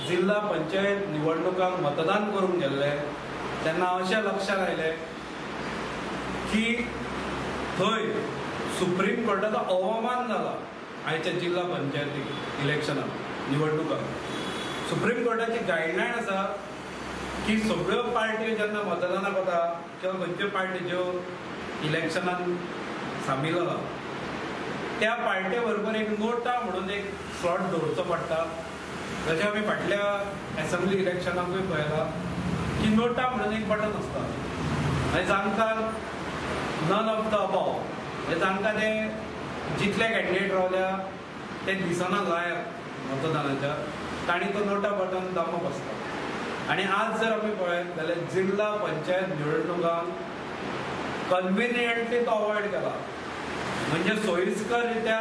जिल्हा पंचायत निवडणुकांक मतदान करूंक गेल्ले तेन्ना अशें लक्षांत आयलें की थंय सुप्रीम कोर्टाचो अवमान जाला. आयच्या जिल्हा पंचायती इलेक्शनाक, निवडणुकांक सुप्रीम कोर्टाची गायडलायन आसा की सगळ्यो पार्ट्यो जेन्ना मतदानाक वता किंवा खंयच्यो पार्टी ज्यो इलेक्शनान सामील आसा त्या पार्टे बरोबर एक नोटा म्हणून एक स्लॉट दवरचो पडटा. जशें आमी फाटल्या एसेंब्ली इलेक्शनाकूय पळयलां की नोटा म्हणून एक बटन आसता आनी जांकां नन ऑफ the above, म्हणजे तांकां ते जितले कॅन्डिडेट रावल्या ते दिसना लायक मतदानाच्या, तांणी तो नोटा बटन दामप आसता. आनी आज जर आमी पळयत जाल्यार जिल्हा पंचायत निवडणुकांक कन्विनियंटली तो अवॉयड केला, म्हणजे सोयीस्कर रित्या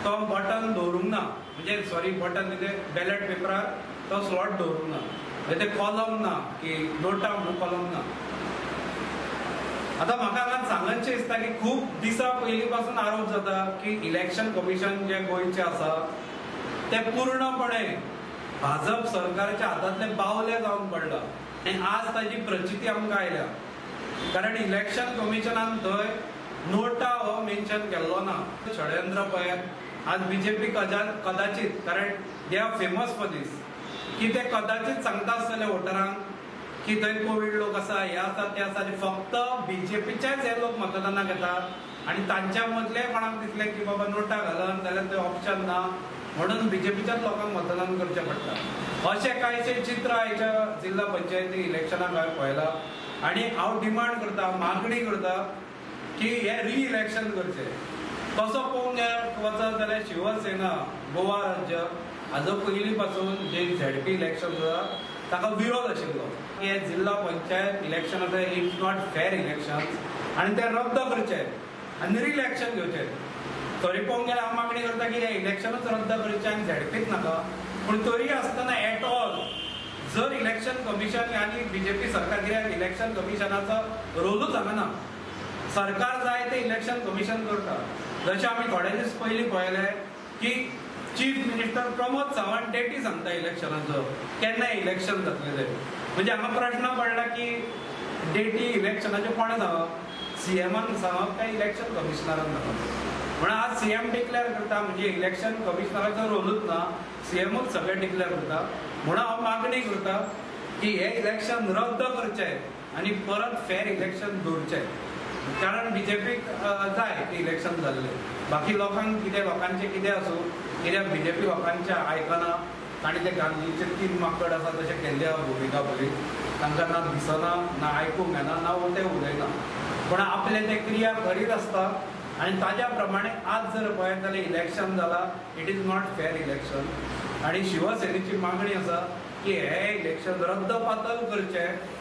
तो बटन दवरूंक ना, म्हणजे सॉरी, बटन म्हणजे बॅलट पेपरार तो स्लॉट दवरूंक ना, म्हणजे ते कॉलम ना की नोटा म्हणून कॉलम ना. आता म्हाका हांगा सांगनशें दिसता की खूब दिसां पयलीं पासून आरोप जाता की इलेक्शन कमिशन जे गोंयचें आसा ते पूर्णपणे भाजप सरकाराच्या हातांतले बावले जावन पडला आनी आज ताजी प्रचिती आमकां आयल्या, कारण इलेक्शन कमिशनान थंय नोटा हो मेन्शन केल्लो ना. षडयंत्र पळयात, आज बीजेपी कदाचित, कारण they are famous for this, की ते कदाचित सांगता आसतले वोटरांक की थंय कोवीड लोक आसा, हे आसा, ते आसा, आनी फक्त बीजेपीचेच हे लोक मतदानाक येतात आनी तांच्या मदले कोणाक दिसलें की बाबा नोटा घालन जाल्यार थंय ऑप्शन ना म्हणून बीजेपीच्याच लोकांक मतदान करचें पडटा. अशें कांयशें चित्र आयच्या जिल्हा पंचायती इलेक्शनाक हांवें पळयलां आनी हांव डिमांड करता, मागणी करता की हे री इलेक्शन करचें. तसो पळोवंक वचत जाल्यार शिवसेना गोवा राज्य हाजो पयलीं पासून जे झेडपी इलेक्शन जाता ताका विरोध आशिल्लो. हे जिल्हा पंचायत इलेक्शन आसा, it's not fair election आनी ते रद्द करचे आनी रिइलेक्शन घेवचें. तरी पळोवंक गेल्यार हांव मागणी करता की हे इलेक्शनूच रद्द करचें आनी झेडपीच नाका. पूण तरी आसतना एट ऑल जर इलेक्शन कमिशन आनी बीजेपी सरकार, कित्याक इलेक्शन कमिशनाचो रोलूच हांगा ना, सरकार जाय ते इलेक्शन कमिशन करता. जशें आमी थोडे दीस पयलीं पळयले की chief minister Pramod Sawant deity सांगता इलेक्शनाचो, केन्ना इलेक्शन जातलें तें. म्हणजे हांगा प्रश्न पडला की डेटी इलेक्शनाच्यो कोणें सांगप, सीएमान सांगप काय इलेक्शन कमिशनरान सांगप? म्हणून आज सीएम डिक्लेअर करता, म्हणजे इलेक्शन कमिशनराचो रोलूच ना, सीएमूच सगळें डिक्लेअर करता. म्हणून हांव मागणी करता की हे इलेक्शन रद्द करचें आनी परत फेर इलेक्शन दवरचें, कारण बीजेपीक जाय की इलेक्शन जाल्लें. बाकी लोकांक कितें, लोकांचें कितें आसूं, कित्याक बीजेपी लोकांचें आयकना. तांणी ते गांधीचे तीन माकड आसा तशें केल्ले आहा भुमिका पळय, तांकां ना दिसना, ना आयकूंक येना, ना ते उलयना, पूण आपले ते क्रिया करीत आसता. आनी ताज्या प्रमाणे आज जर पळयत जाल्यार इलेक्शन जाला, it is not fair election. आनी शिवसेनेची मागणी आसा की हे इलेक्शन रद्द पातल करचें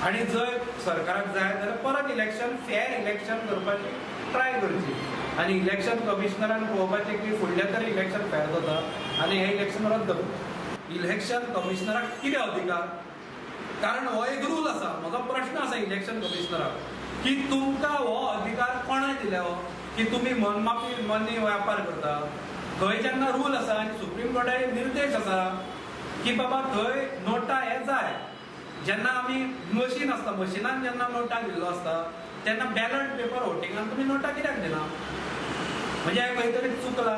आनी जर सरकाराक जाय जाल्यार परत इलेक्शन, फेर इलेक्शन करपाची ट्राय करची आनी इलेक्शन कमिशनरान पळोवपाचें की फुडलें तरी इलेक्शन फेर जाता आनी हें इलेक्शन रद्द करचें. इलेक्शन कमिशनराक कितें अधिकार? कारण हो एक रूल आसा. म्हजो प्रश्न आसा इलेक्शन कमिशनराक की तुमकां हो अधिकार कोणें दिल्या हो की तुमी मनमाफी मनी व्यापार करता? थंय जेन्ना रूल आसा आनी सुप्रीम कोर्टाचे निर्देश आसा की बाबा थंय नोटा हे जाय, जेन्ना आमी मशीन आसता, मशिनान जेन्ना नोटा दिल्लो आसता तेन्ना बॅलट पेपर वोटिंगान तुमी नोटा कित्याक दिना? म्हणजे हें खंय तरी चुकलां.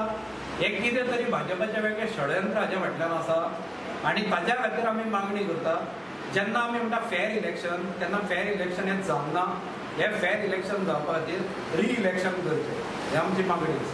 हें कितें तरी भाजपाचें वेगळें षडयंत्र हाज्या फाटल्यान आसा आनी ताज्या खातीर आमी मागणी करता. जेन्ना आमी म्हणटा फेर इलेक्शन, तेन्ना फेर इलेक्शन हें जावना. हें फेर इलेक्शन जावपा खातीर री इलेक्शन करचें, हें आमची मागणी आसा.